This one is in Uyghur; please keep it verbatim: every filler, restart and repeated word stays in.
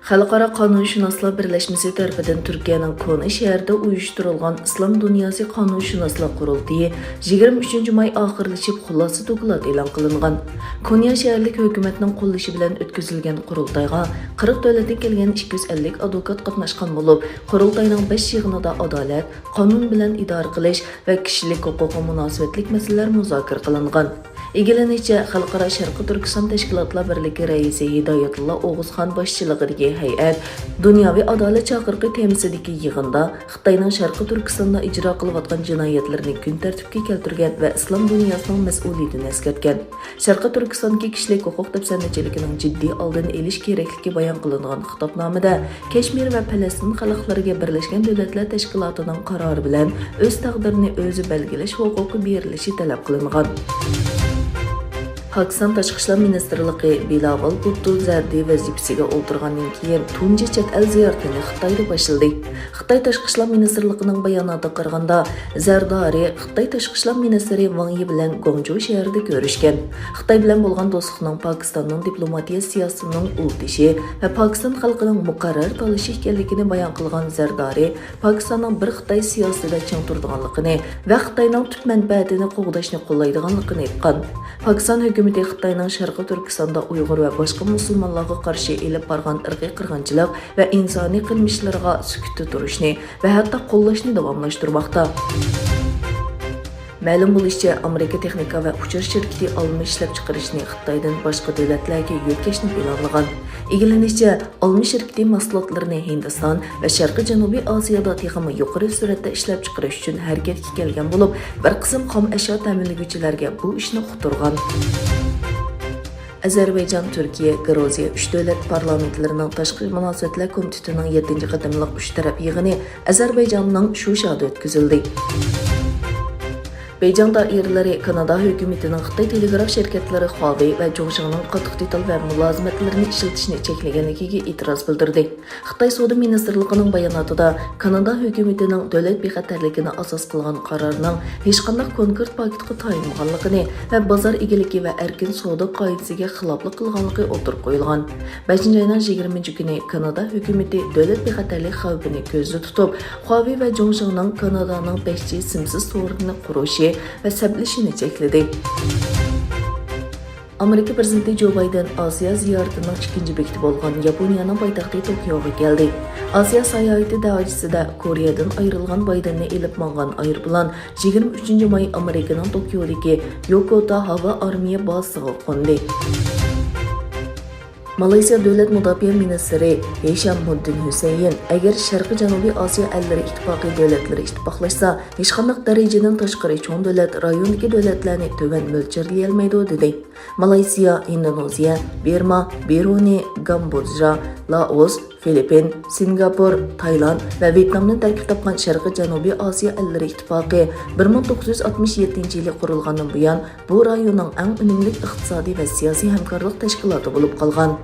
خەلقئارا قانۇنشۇناسلار بىرلەشمىسى تەرىپىدىن تۈركىيەنىڭ كونا شەھىرىدە ئۇيۇشتۇرۇلغان ئىسلام دۇنياسى قانۇنشۇناسلار قۇرۇلتىيى يىگىرمە ئۈچىنچى ماي ئاخىرلىشىپ، خۇلاسە دوكلات ئېلان قىلىنغان. كونيا شەھەرلىك ھۆكۈمەتنىڭ قوللىشى بىلەن ئۆتكۈزۈلگەن قۇرۇلتايغا قىرىق دۆلەتتىن كەلگەن ئىككى يۈز ئەللىك ئادۋوكات قاتناشقان بولۇپ، قۇرۇلتاينىڭ بەش يىغىنىدا ئادالەت، قانۇن بىلەن ئىدارە قىلىش ۋە كىشىلىك ھوقۇققا مۇناسىۋەتلىك مەسىلىلەر مۇزاكىرە قىلىنغان. ئىگىلىنىشىچە، خەلقئارا شەرقىي تۈركىستان تەشكىلاتلار بىرلىكى رەئىسى ھىدايەتۇللا ئوغۇزخان باشچىلىقىدىكى ھەيئەت دۇنياۋى ئادالەت چاقىرىقى تېمىسىدىكى يىغىندا خىتاينىڭ شەرقىي تۈركىستاندا ئىجرا قىلىۋاتقان جىنايەتلىرىنى كۈن تەرتىپكە كەلتۈرگەن ۋە ئىسلام دۇنياسىنىڭ مەسئۇلىيىتىنى ئەسكەرتكەن. شەرقىي تۈركىستاندىكى كىشىلىك ھوقۇق دەپسەندىچىلىكىنىڭ جىددىي ئالدىنى ئېلىش كېرەكلىكى بايان قىلىنغان خىتابنامىدە، كەشمىر ۋە پەلەستىن خەلقلىرىگە بىرلەشكەن دۆلەتلەر تەشكىلاتىنىڭ قارارى بىلەن ئۆز تەقدىرىنى ئۆزى بەلگىلەش ھوقۇقى بېرىلىشى تەلەپ قىلىنغان. پاكىستان تاشقى ئىشلار مىنىستىرلىقى بىلاۋال بۇتتۇ زەردى ۋەزىپىسىگە ئولتۇرغاندىن كېيىن تۇنجى چەت ئەل زىيارىتىنى خىتايدا باشلىدى. خىتاي تاشقى ئىشلار مىنىستىرلىقىنىڭ باياناتىغا قارىغاندا، زەردارى خىتاي تاشقى ئىشلار مىنىستىرى ۋاڭ يى بىلەن گۇاڭجۇ شەھىرىدە كۆرۈشكەن. خىتاي بىلەن بولغان دوستلۇقنىڭ پاكىستاننىڭ دىپلوماتىيە سىياسىتىنىڭ ئۇل تېشى ۋە پاكىستان خەلقىنىڭ مۇقەررەر تاللىشى ئىكەنلىكىنى بايان قىلغان زەردارى، پاكىستاننىڭ بىر خىتاي سىياسىتىدە چىڭ تۇرىدىغانلىقىنى ۋە خىتاينىڭ تۈپ مەنپەئەتىنى قوغداشنى قوللايدىغانلىقىنى ئېيتقان. پاكىستان ھۆكۈمىتى خىتاينىڭ شەرقىي تۈركىستاندا ئۇيغۇر ۋە باشقا مۇسۇلمانلارغا قارشى ئېلىپ بارغان ئىرقىي قىرغىنچىلىق ۋە ئىنسانىي قىلمىشلىرىغا سۈكۈتتە تۇرۇشنى ۋە ھەتتا قوللاشنى داۋاملاشتۇرماقتا. مەلۇم بولۇشىچە، ئامېرىكا تېخنىكا ۋە ئۇچۇر شىركىتى ئالما ئىشلەپچىقىرىشنى خىتايدىن باشقا دۆلەتلەرگە يۆتكەشنى پىلانلىغان. ئىگىلىنىشىچە، ئالما شىركىتى مەھسۇلاتلىرىنى ھىندىستان ۋە شەرقىي جەنۇبىي ئاسىيادا تېخىمۇ يۇقىرى سۈرئەتتە ئىشلەپچىقىرىش ئۈچۈن ھەرىكەتكە كەلگەن بولۇپ، بىر قىسىم خام ئەشيا تەمىنلىگۈچىلەرگە بۇ ئىشنى ئۇقتۇرغان. ئەزەربەيجان، تۈركىيە، گرۇزىيە ئۈچ دۆلەت پارلامېنتلىرىنىڭ تاشقى مۇناسىۋەتلەر كومىتېتىنىڭ يەتتىنچى قېتىملىق ئۈچ تەرەپ يىغىنى ئەزەربەيجاننىڭ شۇشادا ئۆتكۈزۈلدى. بېيجىڭ دائىرىلىرى كانادا ھۆكۈمىتىنىڭ خىتاي تېلېگراف شىركەتلىرى خۇاۋېي ۋە جۇڭشىڭنىڭ قاتتىق دېتال ۋە مۇلازىمەتلىرىنى ئىشلىتىشنى چەكلىگەنلىكىگە ئېتىراز بىلدۈردى. خىتاي سودا مىنىستىرلىقىنىڭ باياناتىدا، كانادا ھۆكۈمىتىنىڭ دۆلەت بىخەتەرلىكىنى ئاساس قىلغان قارارنىڭ ھېچقانداق كونكرېت پاكىتقا تايانمىغانلىقىنى ۋە بازار ئىگىلىكى ۋە ئەركىن سودا قائىدىسىگە خىلاپلىق قىلغانلىكى ئوتتۇرىغا قويۇلغان. بەشىنچى ئاينىڭ يىگىرمىنچى كۈنى كانادا ھۆكۈمىتى دۆلەت بىخەتەرلىك خەۋپىنى كۆزدە تۇتۇپ، خۇاۋېي ۋە جۇڭشىڭنىڭ كانادانىڭ بەش جى سىمسىز تورىنى قۇرۇشى ۋە سەپلىشىنى چەكلىدى. ئامېرىكا پىرېزىدېنتى جو بايدېن ئاسىيا زىيارىتىنىڭ ئىككىنچى بېكىتى بولغان ياپونىيەنىڭ پايتەختى توكيوغا كەلدى. ئاسىيا ساياھىتى دەرىجىسىدە كورېيەدىن ئايرىلغان بايدېننى ئېلىپ ماڭغان ئايروپىلان يىگىرمە ئۈچىنچى ماي ئامېرىكىنىڭ توكيودىكى يوكوتا ھاۋا ئارمىيە بازىسىغا قوندى. مالايسىيا دۆلەت مۇداپىئە مىنىستىرى ھىشامۇددىن ھۈسەيىن، ئەگەر شەرقىي جەنۇبىي ئاسىيا ئەللىرى ئىتتىپاقى دۆلەتلىرى ئىتتىپاقلاشسا، ھېچقانداق دەرىجىدىن تاشقىرى چوڭ دۆلەت رايوندىكى دۆلەتلەرنى تۆۋەن مۆلچەرلىيەلمەيدۇ، دېدى. مالايسىيا، ئىندونېزىيە، بىرما، بىرۇنى، گامبودژا، لائوس، فىلىپپىن، سىنگاپور، تايلاند ۋە ۋيېتنامدىن تەركىب تاپقان شەرقىي جەنۇبىي ئاسىيا ئەللىرى ئىتتىپاقى بىر مىڭ توققۇز يۈز ئاتمىش يەتتىنچى يىلى قۇرۇلغاندىن بۇيان، بۇ رايوننىڭ ئەڭ ئۈنۈملۈك ئىقتىسادىي ۋە سىياسىي ھەمكارلىق تەشكىلاتى بولۇپ قالغان.